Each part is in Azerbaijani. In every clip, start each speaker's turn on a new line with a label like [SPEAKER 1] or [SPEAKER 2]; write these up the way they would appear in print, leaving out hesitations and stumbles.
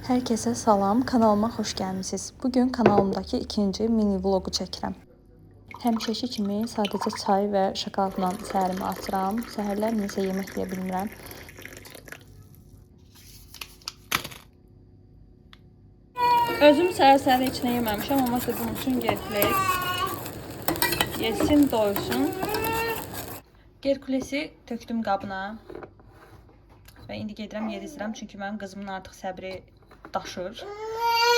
[SPEAKER 1] Hər kəsə salam, kanalıma xoş gəlmisiniz. Bu gün kanalımdakı ikinci mini vloqu çəkirəm. Həmişəki kimi sadəcə çay və şokoladla səhərimi açıram. Səhərlər nəsə yemək yeyə bilmirəm. Özüm səhər-səhər heç nə yeməmişəm, amma qızım üçün Gerkules yesin, doysun. Gerkulesi tökdüm qabına və indi gedirəm yedizdirəm, çünki mənim qızımın artıq səbri daşır.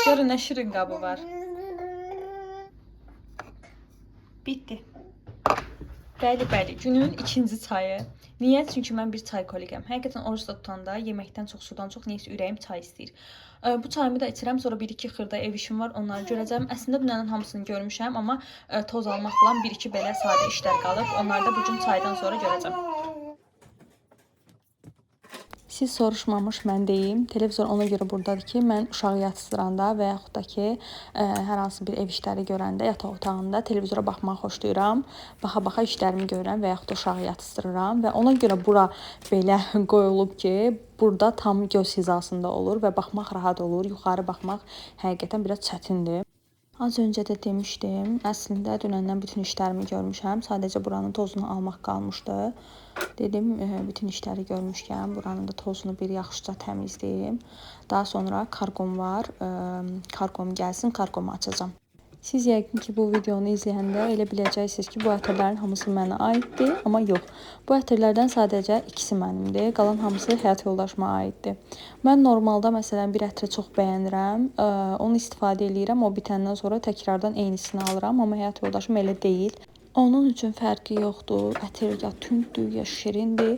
[SPEAKER 1] Görün nə şirin qabı var. Bitdi. Bəli, bəli, günün ikinci çayı. Niyə? Çünki mən bir çay kolikəm. Həqiqətən oruc da tutanda yeməkdən çox, sudan çox niyəsə ürəyim çay istəyir. Bu çayımı da içirəm, sonra bir-iki xırda ev işim var, onları görəcəm. Əslində dünənin hamısını görmüşəm, amma toz almaq falan bir-iki belə sadə işlər qalıb. Onları da bu gün çaydan sonra görəcəm. Siz soruşmamış mən deyim. Televizor ona görə burdadır ki, mən uşağı yatızdıranda və yaxud da ki, hər hansı bir ev işləri görəndə yataq otağında televizora baxmağı xoşlayıram. Baxa-baxa işlərimi görürəm və yaxud da uşağı yatızdırıram və ona görə bura belə qoyulub ki, burada tam göz hizasında olur və baxmaq rahat olur. Yuxarı baxmaq həqiqətən biraz çətindir. Az öncə də demişdim, əslində dünəndən bütün işlərimi görmüşəm. Sadəcə buranın tozunu almaq qalmışdı. Dedim, bütün işləri görmüşkən buranın da tozunu bir yaxşıca təmizləyim. Daha sonra kargom var. Kargom gəlsin, kargomu açacağam. Siz yəqin ki, bu videonu izləyəndə elə biləcəksiniz ki, bu ətirlərin hamısı mənə aiddir, amma yox. Bu ətirlərdən sadəcə ikisi mənimdir, qalan hamısı həyat yoldaşıma aiddir. Mən normalda məsələn bir ətri çox bəyənirəm, onu istifadə eləyirəm, o bitəndən sonra təkrardan eynisini alıram, amma həyat yoldaşım elə deyil. Onun üçün fərqi yoxdur, ətir ya tündür, ya şirindir.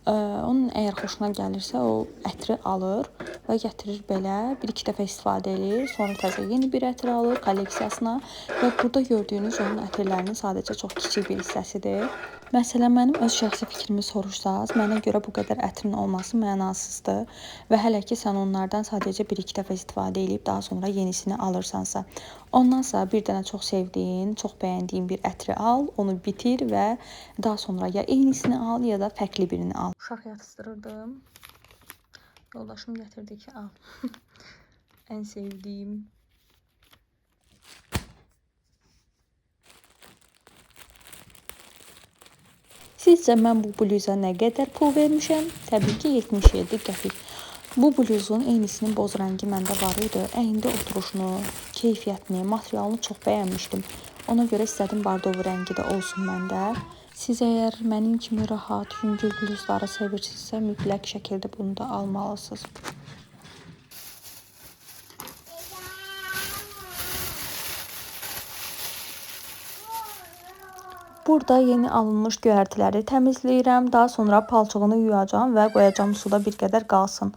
[SPEAKER 1] Onun əgər xoşuna gəlirsə, o ətri alır və gətirir belə, bir-iki dəfə istifadə eləyir, sonra təzə yeni bir ətir alır kolleksiyasına və burada gördüyünüz onun ətirlərinin sadəcə çox kiçik bir hissəsidir. Məsələn, mənim öz şəxsi fikrimi soruşsaz, mənə görə bu qədər ətrin olması mənasızdır və hələ ki sən onlardan sadəcə bir-iki dəfə istifadə eləyib daha sonra yenisini alırsansa, ondansa bir dənə çox sevdiyin, çox bəyəndiyin bir ətri al, onu bitir və daha sonra ya eynisini al, ya da fərqli birini al. Uşaq yatızdırırdım. Yoldaşım gətirdi ki, al. Ən sevdiyim. Sizcə mən bu bluza nə qədər pul vermişəm? Təbii ki, 77 qəpik. Bu bluzun eynisinin boz rəngi məndə var idi. Əyində oturuşunu, keyfiyyətini, materialını çox bəyənmişdim. Ona görə istədim bordovu rəngi də olsun məndə. Siz əgər mənim kimi rahat, yüngül bluzları sevirsinizsə, mütləq şəkildə bunu da almalısınız. Burada yeni alınmış göyərtiləri təmizləyirəm. Daha sonra palçığını yuyacağam və qoyacağam suda bir qədər qalsın.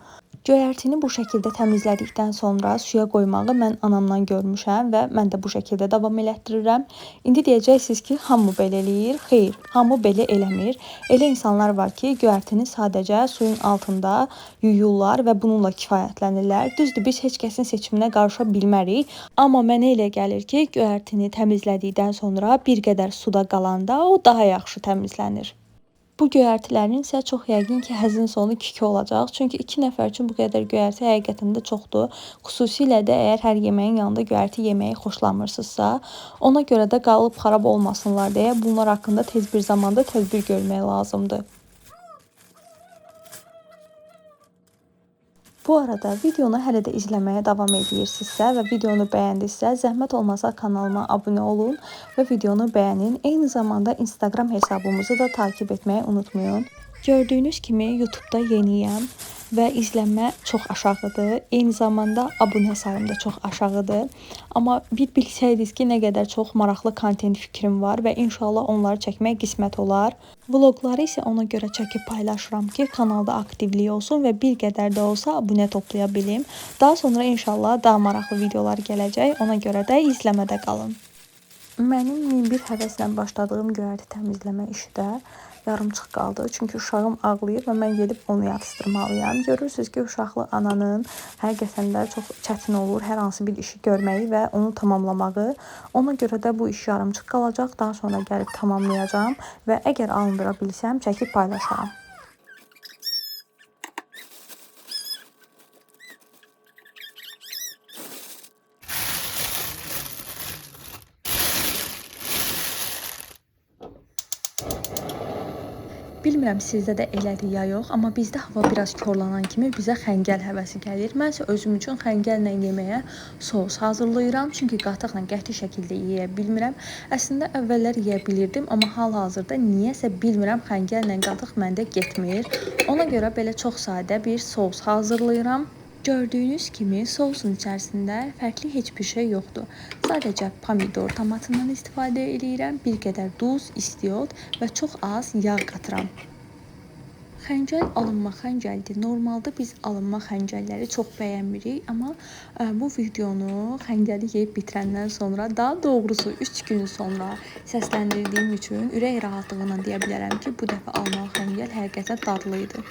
[SPEAKER 1] Göyərtini bu şəkildə təmizlədikdən sonra suya qoymağı mən anamdan görmüşəm və mən də bu şəkildə davam elətdirirəm. İndi deyəcəksiniz ki, hamı belə eləyir. Xeyr, hamı belə eləmir. Elə insanlar var ki, göyərtini sadəcə suyun altında yuyurlar və bununla kifayətlənirlər. Düzdür, biz heç kəsin seçiminə qarışa bilmərik, amma mənə elə gəlir ki, göyərtini təmizlədikdən sonra bir qədər suda qalanda o daha yaxşı təmizlənir. Bu göyərtilərin isə çox yəqin ki, həzin sonu kiki olacaq. Çünki 2 nəfər üçün bu qədər göyərti həqiqətən də çoxdur. Xüsusilə də əgər hər yeməyin yanında göyərti yeməyi xoşlamırsınızsa, ona görə də qalıb xarab olmasınlar deyə bunlar haqqında tez bir zamanda tədbir görmək lazımdır. Bu arada videonu hələ də izləməyə davam edirsinizsə və videonu bəyəndinizsə, zəhmət olmasa kanalıma abunə olun və videonu bəyənin. Eyni zamanda Instagram hesabımızı da takip etməyi unutmayın. Gördüyünüz kimi YouTube'da yeniyəm və izlənmə çox aşağıdır. Eyni zamanda abunə sayım da çox aşağıdır. Amma bir bilsəydiniz ki, nə qədər çox maraqlı kontent fikrim var və inşallah onları çəkmək qismət olar. Vloqları isə ona görə çəkib paylaşıram ki, kanalda aktivlik olsun və bir qədər də olsa abunə toplaya bilim. Daha sonra inşallah daha maraqlı videolar gələcək. Ona görə də izləmədə qalın. Mənim 1001 həvəslə başladığım göyərti təmizləmə işi də yarımçıq qaldı. Çünki uşağım ağlayır və mən gedib onu yatızdırmalıyam. Görürsünüz ki, uşaqlı ananın həqiqətən də çox çətin olur hər hansı bir işi görməyi və onu tamamlamağı. Ona görə də bu iş yarımçıq qalacaq. Daha sonra gəlib tamamlayacağam və əgər alındıra bilsəm, çəkib paylaşaram. Bilmirəm sizdə də elədir ya yox, amma bizdə hava biraz korlanan kimi bizə xəngəl həvəsi gəlir. Mən isə özüm üçün xəngəllə yeməyə sous hazırlayıram. Çünki qatıqla qəti şəkildə yeyə bilmirəm. Əslində əvvəllər yeyə bilirdim, amma hal-hazırda niyəsə bilmirəm xəngəllə qatıq məndə getmir. Ona görə belə çox sadə bir sous hazırlayıram. Gördüyünüz kimi sousun içərisində fərqli heç bir şey yoxdur. Sadəcə pomidor tomatından istifadə eləyirəm, bir qədər duz, istiot və çox az yağ qatıram. Xəngəl alınma xəngəldir. Normalda biz alınma xəngəlləri çox bəyənmirik, amma bu videonu xəngəli yeyib bitirəndən sonra, daha doğrusu 3 gün sonra səsləndirdiyim üçün ürək rahatlığına deyə bilərəm ki, bu dəfə alınma xəngəl həqiqətən dadlı idi.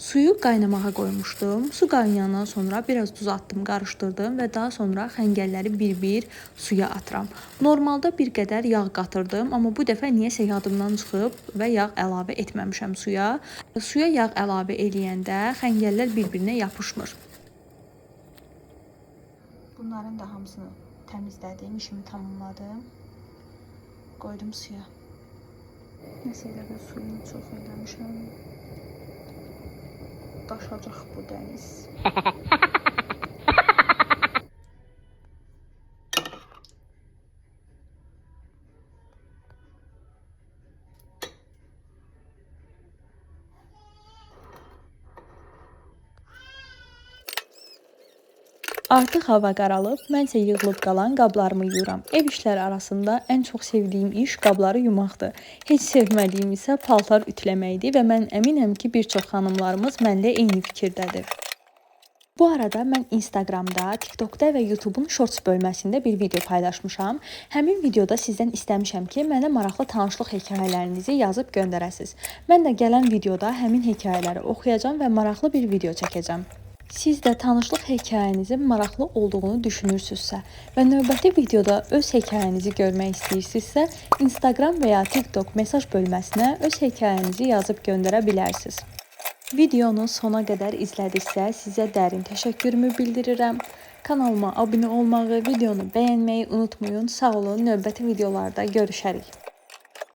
[SPEAKER 1] Suyu qaynamağa qoymuşdum. Su qaynayandan sonra biraz duz atdım, qarışdırdım və daha sonra xəngəlləri bir-bir suya atıram. Normalda bir qədər yağ qatırdım, amma bu dəfə niyəsə yadımdan çıxıb və yağ əlavə etməmişəm suya. Suya yağ əlavə eləyəndə xəngəllər bir-birinə yapışmır. Bunların da hamısını təmizlədim, işimi tamamladım. Qoydum suya. Nəsə elə bil suyunu çox eləmişəm. Daşacaq bu dəniz. Artıq hava qaralıb, mən isə yığılıb qalan qablarımı yuyuram. Ev işləri arasında ən çox sevdiyim iş qabları yumaqdır. Heç sevmədiyim isə paltar ütüləməkdir və mən əminəm ki, bir çox xanımlarımız mənlə eyni fikirdədir. Bu arada mən Instagramda, TikTokda və YouTube'un Shorts bölməsində bir video paylaşmışam. Həmin videoda sizdən istəmişəm ki, mənə maraqlı tanışlıq hekayələrinizi yazıb göndərəsiniz. Mən də gələn videoda həmin hekayələri oxuyacağam və maraqlı bir video çəkəcəm. Siz də tanışlıq hekayənizin maraqlı olduğunu düşünürsünüzsə və növbəti videoda öz hekayənizi görmək istəyirsinizsə, Instagram və ya TikTok mesaj bölməsinə öz hekayənizi yazıb göndərə bilərsiniz. Videonu sona qədər izlədiksə sizə dərin təşəkkürümü bildirirəm. Kanalıma abunə olmağı, videonu bəyənməyi unutmayın. Sağ olun, növbəti videolarda görüşərik.